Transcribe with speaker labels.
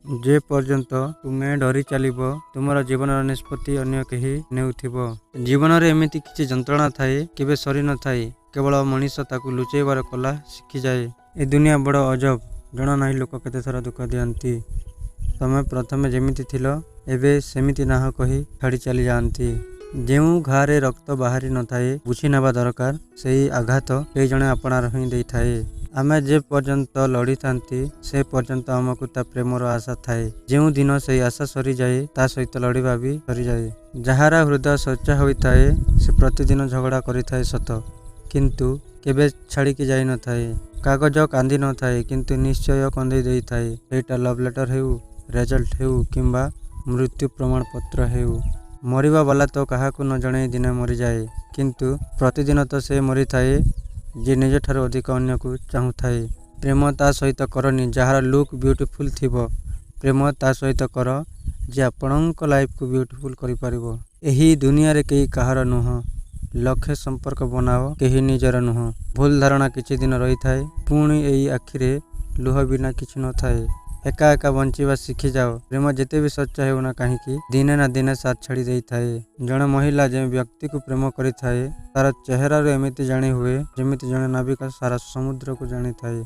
Speaker 1: ଯେ ପର୍ଯ୍ୟନ୍ତ ତୁମେ ଡରି ଚାଲିବ, ତୁମର ଜୀବନର ନିଷ୍ପତ୍ତି ଅନ୍ୟ କେହି ନେଉଥିବ। ଜୀବନରେ ଏମିତି କିଛି ଯନ୍ତ୍ରଣା ଥାଏ, କେବେ ସରି ନଥାଏ, କେବଳ ମଣିଷ ତାକୁ ଲୁଚେଇବାର କଳା ଶିଖିଯାଏ। ଏ ଦୁନିଆ ବଡ଼ ଅଜବ, ଜଣା ନାହିଁ ଲୋକ କେତେଥର ଦୁଃଖ ଦିଅନ୍ତି। ତମେ ପ୍ରଥମେ ଯେମିତି ଥିଲ, ଏବେ ସେମିତି ନାହଁ କହି ଛାଡ଼ି ଚାଲିଯାଆନ୍ତି। ଯେଉଁ ଘା'ରେ ରକ୍ତ ବାହାରି ନଥାଏ, ବୁଝିନେବା ଦରକାର ସେହି ଆଘାତ କେହି ଜଣେ ଆପଣାର ହିଁ ଦେଇଥାଏ। ଆମେ ଯେ ପର୍ଯ୍ୟନ୍ତ ଲଢ଼ିଥାନ୍ତି, ସେ ପର୍ଯ୍ୟନ୍ତ ଆମକୁ ତା ପ୍ରେମର ଆଶା ଥାଏ। ଯେଉଁ ଦିନ ସେହି ଆଶା ସରିଯାଏ, ତା ସହିତ ଲଢ଼ିବା ବି ସରିଯାଏ। ଯାହାର ହୃଦୟ ସଚ୍ଚା ହୋଇଥାଏ, ସେ ପ୍ରତିଦିନ ଝଗଡ଼ା କରିଥାଏ ସତ, କିନ୍ତୁ କେବେ ଛାଡ଼ିକି ଯାଇନଥାଏ। କାଗଜ କାନ୍ଦି ନଥାଏ, କିନ୍ତୁ ନିଶ୍ଚୟ କନ୍ଦେଇ ଦେଇଥାଏ, ସେଇଟା ଲଭ୍ ଲେଟର୍ ହେଉ, ରେଜଲ୍ଟ ହେଉ କିମ୍ବା ମୃତ୍ୟୁ ପ୍ରମାଣପତ୍ର ହେଉ। ମରିବା ବାଲା ତ କାହାକୁ ନ ଜଣେଇ ଦିନେ ମରିଯାଏ, କିନ୍ତୁ ପ୍ରତିଦିନ ତ ସେ ମରିଥାଏ, ଯିଏ ନିଜଠାରୁ ଅଧିକ ଅନ୍ୟକୁ ଚାହୁଁଥାଏ। ପ୍ରେମ ତା ସହିତ କରନି ଯାହାର ଲୁକ୍ ବିୟୁଟିଫୁଲ୍ ଥିବ, ପ୍ରେମ ତା ସହିତ କର ଯିଏ ଆପଣଙ୍କ ଲାଇଫକୁ ବିୟୁଟିଫୁଲ୍ କରିପାରିବ। ଏହି ଦୁନିଆରେ କେହି କାହାର ନୁହଁ, ଲକ୍ଷେ ସମ୍ପର୍କ ବନାଅ, କେହି ନିଜର ନୁହଁ। ଭୁଲ ଧାରଣା କିଛି ଦିନ ରହିଥାଏ, ପୁଣି ଏଇ ଆଖିରେ ଲୁହ ବିନା କିଛି ନଥାଏ। ଏକା ଏକା ବଞ୍ଚିବା ଶିଖିଯାଅ। ପ୍ରେମ ଯେତେ ବି ସଚ୍ଚା ହେଉନା କାହିଁକି, ଦିନେ ନା ଦିନେ ସାଥ ଛାଡ଼ି ଦେଇଥାଏ। ଜଣେ ମହିଳା ଯେଉଁ ବ୍ୟକ୍ତିକୁ ପ୍ରେମ କରିଥାଏ, ତାର ଚେହେରାରୁ ଏମିତି ଜାଣିହୁଏ ଯେମିତି ଜଣେ ନାବିକ ସାରା ସମୁଦ୍ରକୁ ଜାଣିଥାଏ।